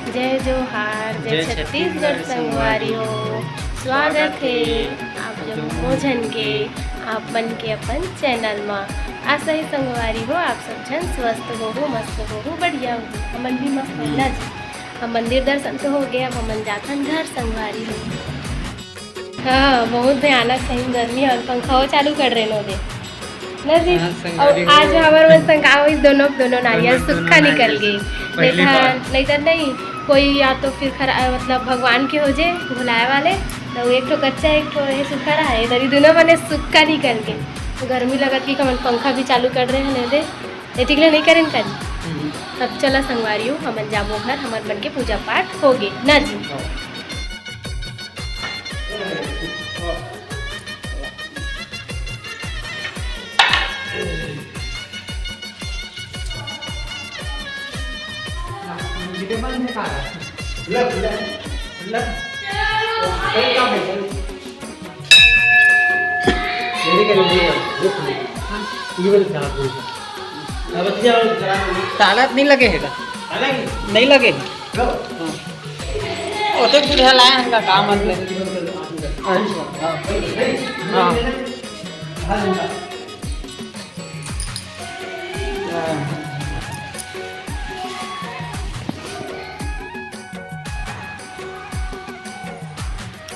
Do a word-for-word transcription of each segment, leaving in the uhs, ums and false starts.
जय जोहार, जय जय छत्तीसगढ़ छत्तीसगढ़ संगवारी हो। संगवारी हो। स्वागत हे आप जम्मो झन के, आप मन के अपन चैनल मा। आशा हे संगवारी हो, आप सब झन स्वस्थ होहू, मस्त होहू, बढ़िया होहू। हमन भी मस्त हन ना जी। अब मंदिर दर्शन तो हो गए, अब हमन जाथन घर संगवारी हो। हाँ, बहुत भयानक सही गर्मी हे, अउ पंखा वो चालू कर रहे न दे। ना जी, हाँ, अउ संगवारी हो। आज हमर मन संग का होइस, दोनों, दोनों नारियल दोनों, सुक्खा दोनों निकल नारियल गे। पहली देखा, बार। नहीं तो नहीं, कोई या तो फिर खरा-, मतलब भगवान के हो जे, भुलाए वाले, तो एक ठो कच्चा, एक ठो ये सुक्खा रहा है, इधर ही दोनों बने सुक्खा निकल गे। तो गर्मी लगत कि हमन पंखा भी चालू कर रहे हैं, नहीं दे, एतिक ले नहीं करें का जी। हम्म। तब चला संगवारी हो, हमन जाबो घर, हमर मन के पूजा पाठ हो गे, ना जी। हाँ। ताला नहीं लगे हे का? नहीं लगे हे। हाँ। ओ तो बुढ़ा लाए हैं का काम मतलब। अच्छा, हाँ। हाँ।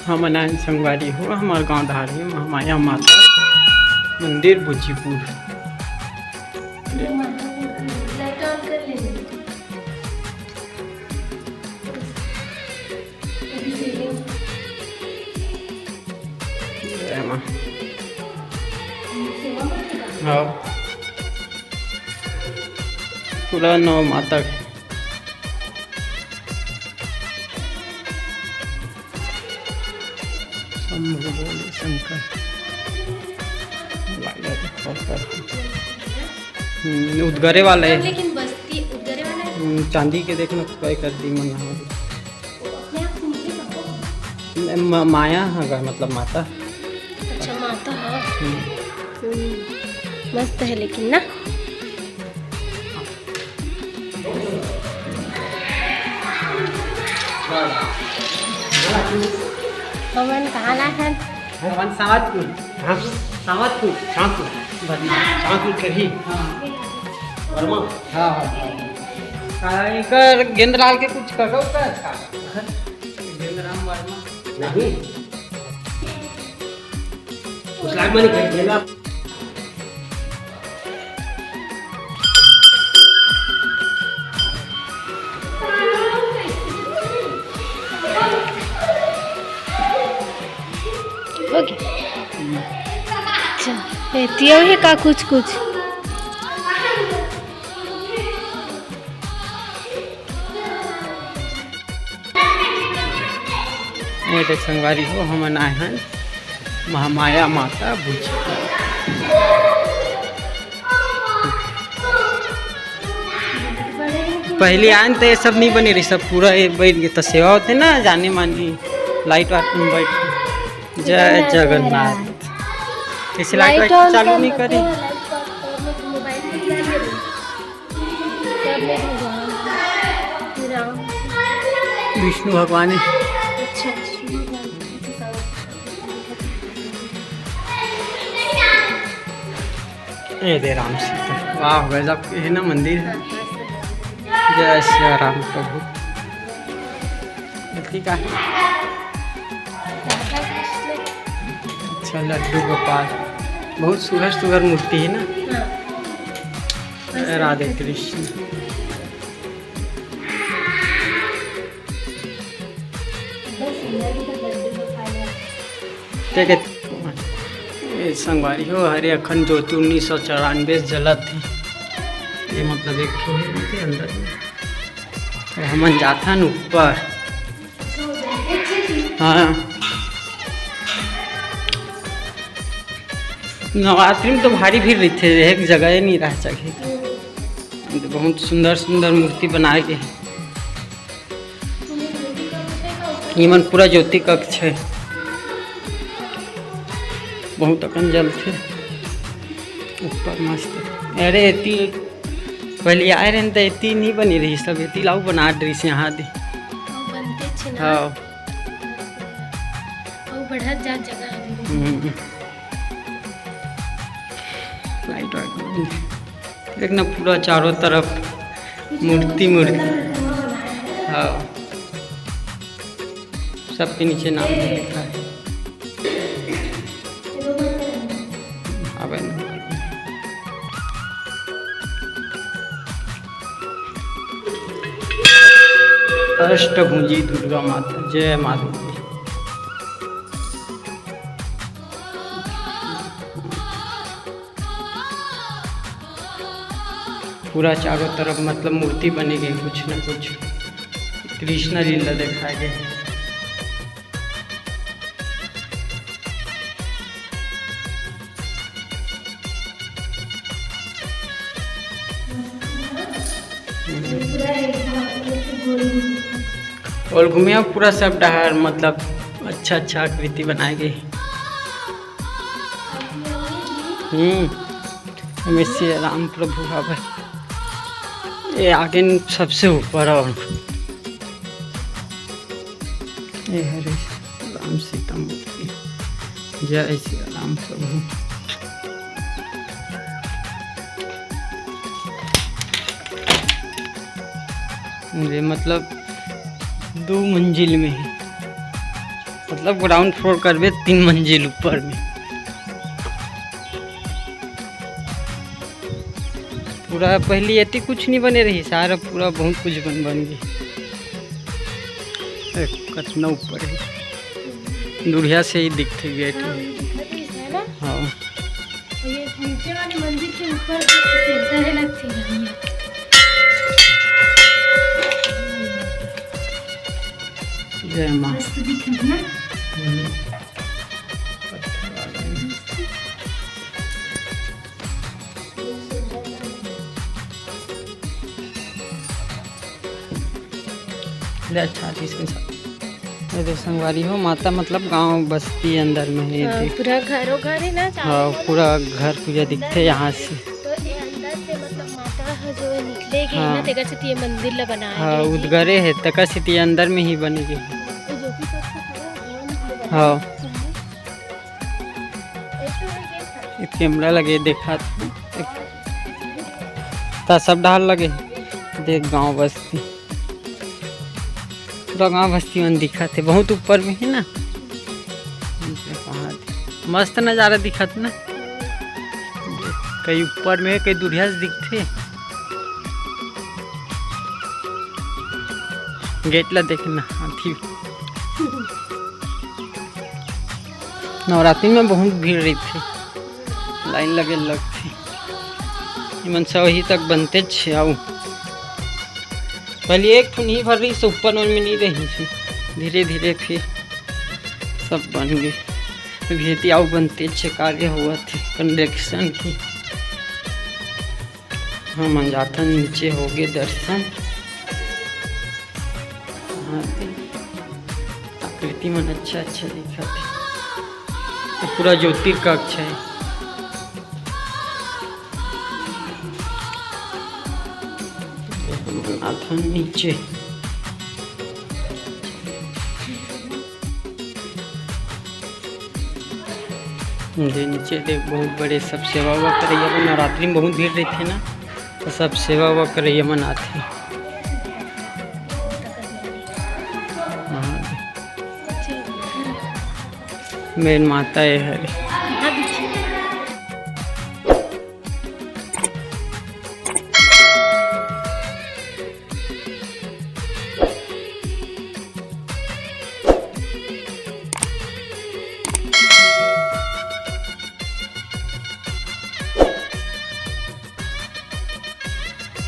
हमन आयन संगवारी हो, हमर गांव धार हे महामाया माता मंदिर बुजीपुर। जय माँ। हाँ। पूरा नौ माता के। शंभु भोले शंकर। हम्म, उद्गरे वाला है। लेकिन बस्ती उद्गरे वाला है। हम्म, चांदी के देखना, पूरा कर दी मन यहाँ। वो अपने आप घूमते सब। म-, माया हाँ, मतलब माता। अच्छा, माता, हाँ। हम्म। हम्म, मस्त है लेकिन ना। हमन कहाँ ला हन? हमन सावतपुर। हाँ। सावतपुर। सावतपुर। बदनाम। सावतपुर करही। हाँ। वर्मा। हाँ, हाँ, हाँ। का एकर गेंदलाल के कुछ करो का? गेंदराम वर्मा। नहीं। उस लायक मैंने कह दिया ना। ओके। अच्छा, एतियो हे का कुछ कुछ? ए देख संगवारी हो, हमन आए हन महामाया माता बुझ। पहली आयन तो ये सब नहीं बने रही, सब पूरा ये बैठ गए, तो सेवा होते ना, जाने माने लाइट वाट में बैठ। जय जगन्नाथ। इसे लाइट वाइट चालू नहीं करे। विष्णु भगवान है। अच्छा, विष्णु भगवान। ए दे राम सीता, वाह गजब के है ना मंदिर। जय सिया राम प्रभु। मूर्ति का है? अच्छा, लड्डू गोपाल, बहुत सुघर सुघर मूर्ति है ना। राधे कृष्ण। ठीक है। ए संगवारी हो, हरे अखन ज्योति उन्नीस सौ चौरानबे जलत है। ये मतलब एक ठो है इनके अंदर में। और हमन जाथन ऊपर। हाँ। नवरात्रि में तो भारी भीड़ रहिथे, एक जगह ही नहीं रह सके। बहुत सुंदर सुंदर मूर्ति बनाए गए हैं। ये मन पूरा ज्योति कक्ष है, बहुत अकन जलथे ऊपर मस्त। अरे एती पहले आए रहे तो एती नहीं बनी रही, सब एती लाऊ बना रही से यहाँ दी। छे ना। हाँ। अउ बढ़त जात जगह हवे। हम्म। लाइट वाइट बंद। देखना पूरा चारों तरफ मूर्ति, मूर्ति। हाँ, सबके नीचे नाम भी लिखा है। अबे न। अष्टभुजी दुर्गा माता, जय माँ दुर्गा। पूरा चारों तरफ मतलब मूर्ति बने गे, कुछ ना कुछ कृष्ण लीला दिखाए गे। और घूमे पूरा सब डहर, मतलब अच्छा अच्छा आकृति बनाए गे। हम्म, एमे श्री राम प्रभु हवे। ये आगे न सबसे ऊपर और ये हरे राम सीता मूर्ति। जय श्री राम प्रभु। ये मतलब दो मंजिल में है, मतलब ग्राउंड फ्लोर करबे तीन मंजिल ऊपर में। पूरा पहली एती कुछ नहीं बने रही, सारा पूरा बहुत कुछ बन, बन गई। ए, कतना ऊपर है, दूरिया से ही दिखते गेट। हाँ, ये दिखत है, है ना? हाँ। ये नीचे वाली मंजिल के ऊपर से सीधा है लगती है। जय माँ। मस्त दिखत है ना? हम्म। ले अच्छा, इसके साथ। ये दे संगवारी हो, माता मतलब गांव बस्ती अंदर में है, हाँ, देख। पूरा घरों घर है ना, चारों हाँ, कोना। पूरा घर पूरा अंदर दिखते यहाँ से। तो ये अंदर से मतलब माता ह जो निकले गे हाँ। ना, तेकर सेती ये मंदिर ला बनाए हाँ, गे हे। उद्गरे है, तेकर सेती ये अंदर में ही बने गे हे। ये जो भी सब कुछ है, वो निकले हाँ। बनाए। ये कैमरा लगे देखा ता सब डाल लगे। देख गांव बस्ती, पूरा गांव बस्ती मन दिखत हे, बहुत ऊपर में है ना। मस्त नजारा दिखत ना, कई ऊपर में, कई दूरिया से दिखथे। गेट ला देखना, हाथी। नवरात्रि में बहुत भीड़ रहिथे, लाइन लगे लगथे। इमन सब वही तक बनते छे। आऊ पहले एक ठो नहीं भर रही से ऊपर मन में नहीं रही थी, धीरे धीरे फिर सब बन गए। अभी एती आऊ बनते छे, कार्य हुआ थे कंस्ट्रक्शन की। हमन जाथन नीचे, होगे दर्शन। हाँ, आकृति मन अच्छा अच्छा दिखत हे। ये पूरा ज्योतिर्कक्ष है। हमन आथन नीचे। दे नीचे देख, बहुत बड़े सब सेवा वेवा करइया मन, नवरात्रि में बहुत भीड़ रहिथे ना, तो सब सेवा वेवा करइया मन आथे। हाँ, मेन माता ये हरे।